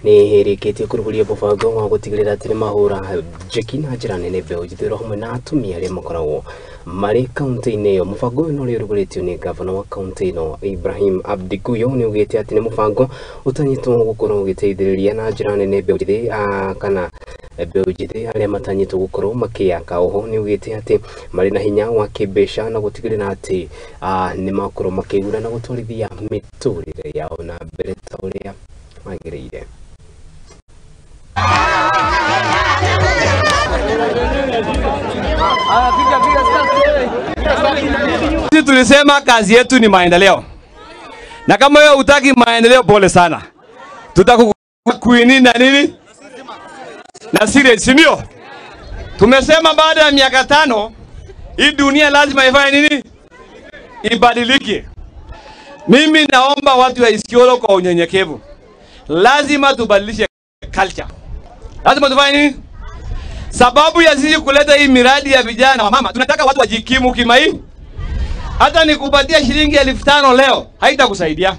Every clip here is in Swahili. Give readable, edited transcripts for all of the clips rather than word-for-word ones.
Nĩ ĩrĩkĩtie kũrugũria mũbango wa gũtigĩrĩra atĩ nĩ mahũra njeki na njĩra nene mbeũ njĩthĩ hamwe na atumia arĩa makoragwo marĩ kaunti-inĩ ĩyo. Mũbango ũyũ ũrĩa ũrugũrĩtio nĩ gavana wa kaunti ĩno Ibrahim Abdi Guyo nĩ ugĩte atĩ nĩ mũbango ũtanyĩtwo gũkorwo ũgĩteithĩrĩria na njĩra nene mbeũ njĩthĩ kana mbeũ njĩthĩ arĩa matanyĩtwo gũkorwo makĩyaka. Oho nĩ ugĩte atĩ marĩ na hinya wa kĩmbeca na gũtigĩrĩra atĩ nĩ makorwo makĩguna na gũtwarithia mĩtũrĩre yao na mbere ta ũrĩa magĩrĩire. Sisi tulisema kazi yetu ni maendeleo. Na kama wewe hutaki maendeleo, pole sana. Tutakukuini na nini? Na serious, si ndio? Tumesema baada ya miaka 5 hii dunia lazima ifanye nini? Ibadilike. Mimi naomba watu wa Isiolo kwa unyenyekevu. Lazima tubadilishe culture. Lazima tufanye nini? Sababu ya sisi kuleta hii miradi ya vijana wa mama, tunataka watu wajikimu kimai. Hata nikupatia shilingi 5,000 leo haitakusaidia.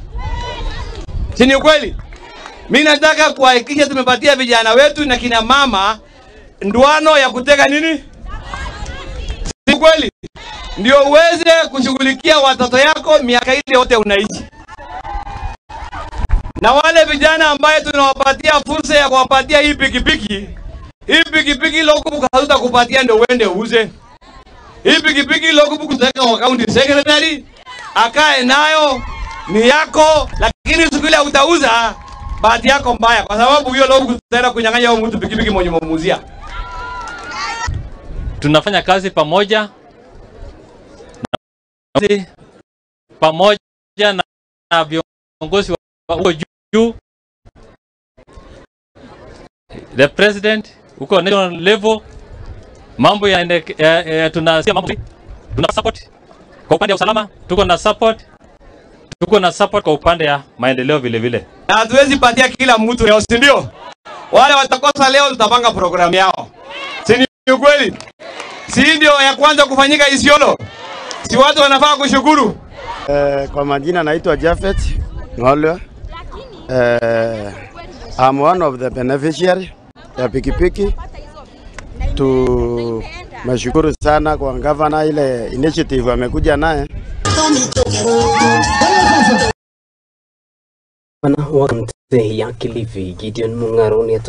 Si ni ukweli? Mimi nataka kuhakikisha tumepatia vijana wetu na kina mama nduano ya kuteka nini? Si kweli? Ndio uweze kushughulikia watoto yako miaka ile yote unaishi. Na wale vijana ambaye tunawapatia fursa ya kuwapatia hii pikipiki, hii pikipiki logbook hatutakupatia ndio uende uuze. Hii pikipiki logbook tutaweka kwa county secretary akae nayo, ni yako, lakini siku ile utauza bahati yako mbaya, kwa sababu hiyo logbook tutaenda kunyang'anya huyo mtu pikipiki mwenye mumuuzia. Tunafanya kazi pamoja pamoja na viongozi wa huko juu, the president huko national level, mambo ya tunasikia mambo, tuna support kwa upande wa usalama, tuko na support kwa upande ya maendeleo vile vile. Na hatuwezi patia kila mtu leo, si ndio? Wale watakosa leo tutapanga programu yao. Si ni kweli? Si ndio ya kwanza kufanyika Isiolo? Si watu wanafaa kushukuru? Kwa majina naitwa Jafet Ngolwa. I'm one of the beneficiary ya pikipiki. Tumeshukuru sana kwa gavana ile initiative amekuja naye. Gavana wa kaunti ya Kilifi Gideon Mung'aro ni